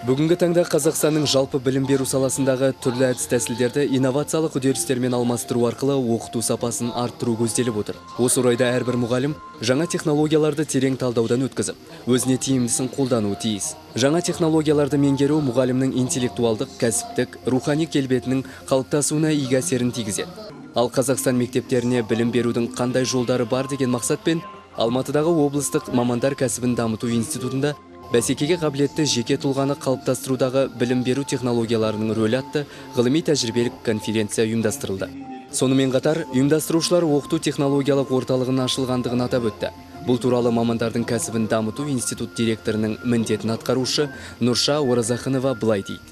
Бүгінгі таңда Қазақстанның жалпы білім беру саласындағы түрлі әдіс-тәсілдерді инновациялық үдерістермен алмастыру арқылы оқыту сапасын арттыру көзделіп отыр. Осы орайда әрбір мұғалім жаңа технологияларды терең талдаудан өткізіп, өзіне тиімдісін қолдануы тиіс. Жаңа технологияларды меңгеру мұғалімнің интеллектуалдық, кәсіптік, рухани келбетінің қалыптасуына игі әсерін тигізеді. Ал Қазақстан мектептеріне білім берудің қандай жолдары бар деген мақсатпен Алматыдағы облыстық мамандар кәсібін дамыту институтында бәсекеге қабілетті жеке тұлғаны қалыптастырудағы білім беру технологияларының рөлі атты ғылыми тәжірибелік конференция ұйымдастырылды. Сонымен қатар, ұйымдастырушылар оқыту технологиялық орталығының ашылғандығын атап өтті. Бұл туралы мамандардың кәсібін дамыту институт директорының міндетін атқарушы Нұрша Оразахынова былай дейді.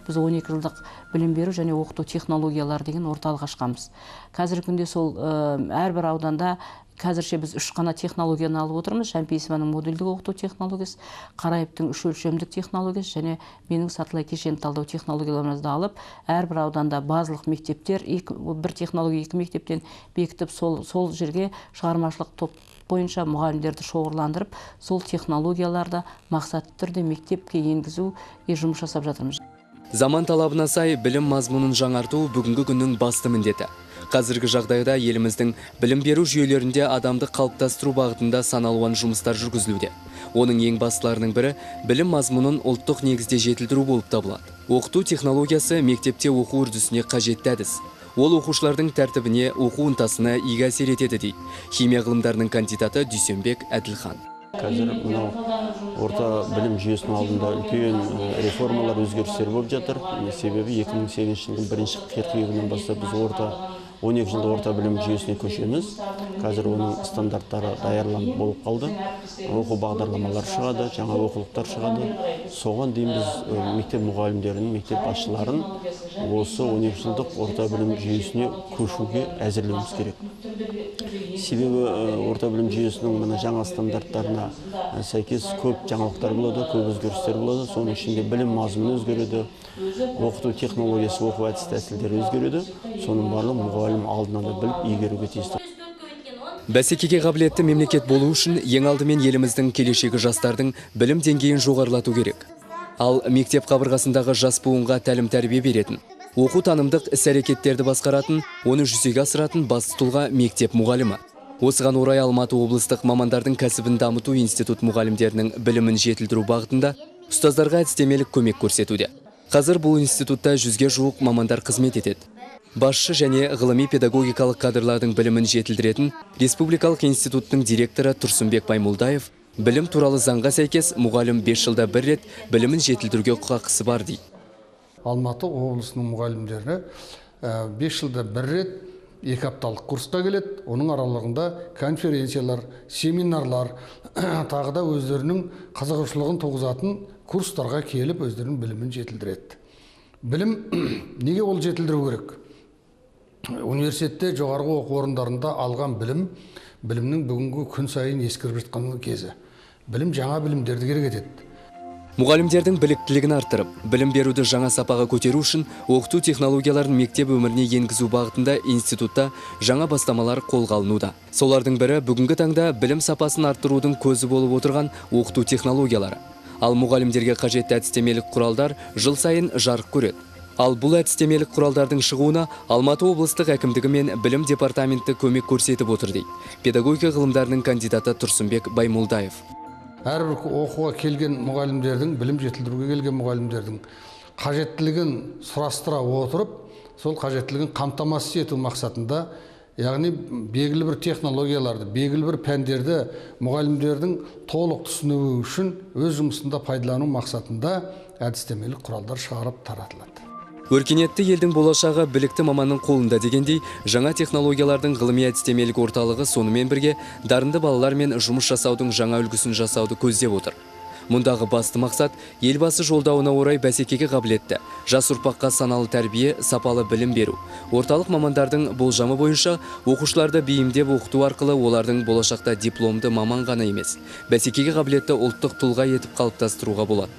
Біз 12 жылдық білім беру және оқыту технологиялары деген орталық ашқанбыз. Қазіргі күнде сол әрбір ауданда қазірше біз 3 қана технологияны алып отырмыз. Жәмпейісованың модульдік оқыту технологиясы, Қараевтың 3 өлшемдік технологиясы және менің сатылай кешенді талдау технологияларымызды алып, әрбір ауданда базалық мектептер бір технология 2 мектептен бекітіп, сол жерге шығармашылық топ бойынша мұғалімдерді шоғырландырып, сол технологияларды мақсатты түрде мектепке енгізуге жұмыс жасап жатырмыз. Заман талабына сай білім мазмұнын жаңарту бүгінгі күннің басты міндеті. Қазіргі жағдайда еліміздің білім беру жүйелерінде адамды қалыптастыру бағытында сан алуан жұмыстар жүргізілуде. Оның ең бастыларының бірі білім мазмұнын ұлттық негізде жетілдіру болып табылады. Оқыту технологиясы мектепте оқу үрдісіне қажетті әдіс. Ол оқушылардың тәртібіне, оқу ынтасына игі әсер етеді дейді химия ғылымдарының кандидаты Дүйсенбек Әділхан. Қазір мынау орта білім жүйесінің алдында үлкен реформалар, өзгерістер болып жатыр. Себебі 2008 жылдың бірінші қыркүйегінен бастап біз 12 жылдық орта білім жүйесіне көшеміз. Қазір оның стандарттары даярланып болып қалды. Оқу бағдарламалары шығады, жаңа оқулықтар шығады. Соған дейін біз мектеп мұғалімдерін, мектеп басшыларын осы 12 жылдық орта білім жүйесіне көшуге әзірлеуіміз керек. Себебі орта білім жүйесінің мына жаңа стандарттарына сәйкес көп жаңалықтар болады, көп өзгерістер болады. Соның ішінде білім мазмұны өзгереді, оқыту технологиясы, оқу әдіс тәсілдері өзгереді. Соның барлығын мұғалім алдын ала біліп игеруге тиісті. Бәсекеге қабілетті мемлекет болу үшін ең алдымен еліміздің келешегі жастардың білім деңгейін жоғарылату керек. Ал мектеп қабырғасындағы жас буынға тәлім-тәрбие беретін, оқу танымдық іс-әрекеттерді басқаратын, оны жүзеге асыратын басты тұлға мектеп мұғалімі. Осыған орай Алматы облыстық мамандардың кәсібін дамыту институт мұғалімдерінің білімін жетілдіру бағытында ұстаздарға әдістемелік көмек көрсетуде. Қазір бұл институтта 100-ге жуық мамандар қызмет етеді. Басшы және ғылыми педагогикалық кадрлардың білімін жетілдіретін Республикалық институттың директоры Тұрсынбек Баймолдаев білім туралы заңға сәйкес мұғалім 5 жылда бір рет білімін жетілдіруге құқығы бар дейді. Алматы облысының мұғалімдері 5 жылда бір рет 2 апталық курсқа келеді. Оның аралығында конференциялар, семинарлар, тағы да өздерінің қызығушылығын туғызатын курстарға келіп өздерінің білімін жетілдіреді. Білім неге ол жетілдіру керек? Университетте, жоғарғы оқу орындарында алған білім, білімнің бүгінгі күн сайын ескіріп жатқан кезі. Білім жаңа білімдерді керек етеді. Мұғалімдердің біліктілігін арттырып, білім беруді жаңа сапаға көтеру үшін оқыту технологияларын мектеп өміріне енгізу бағытында институтта жаңа бастамалар қолға алынуда. Солардың бірі бүгінгі таңда білім сапасын арттырудың көзі болып отырған оқыту технологиялары. Ал мұғалімдерге қажетті әдістемелік құралдар жыл сайын жарық көреді. Ал бұл әдістемелік құралдардың шығуына Алматы облыстық әкімдігі мен білім департаменті көмек көрсетіп отыр дейді педагогика ғылымдарының кандидаты Тұрсынбек Баймолдаев. Әрбір оқуға келген мұғалімдердің, білім жетілдіруге келген мұғалімдердің қажеттілігін сұрастыра отырып, сол қажеттілігін қамтамасыз ету мақсатында, яғни белгілі бір технологияларды, белгілі бір пәндерді мұғалімдердің толық түсінуі үшін өз жұмысында пайдалану мақсатында әдістемелік құралдар шығарып таратылады. Өркениетті елдің болашағы білікті маманның қолында дегендей, жаңа технологиялардың ғылыми әдістемелік орталығы сонымен бірге дарынды балалармен жұмыс жасаудың жаңа үлгісін жасауды көздеп отыр. Мұндағы басты мақсат елбасы жолдауына орай бәсекеге қабілетті, жас ұрпаққа саналы тәрбие, сапалы білім беру. Орталық мамандардың болжамы бойынша оқушыларды бейімдеп оқыту арқылы олардың болашақта дипломды маман ғана емес, бәсекеге қабілетті ұлттық тұлға етіп қалыптастыруға болады.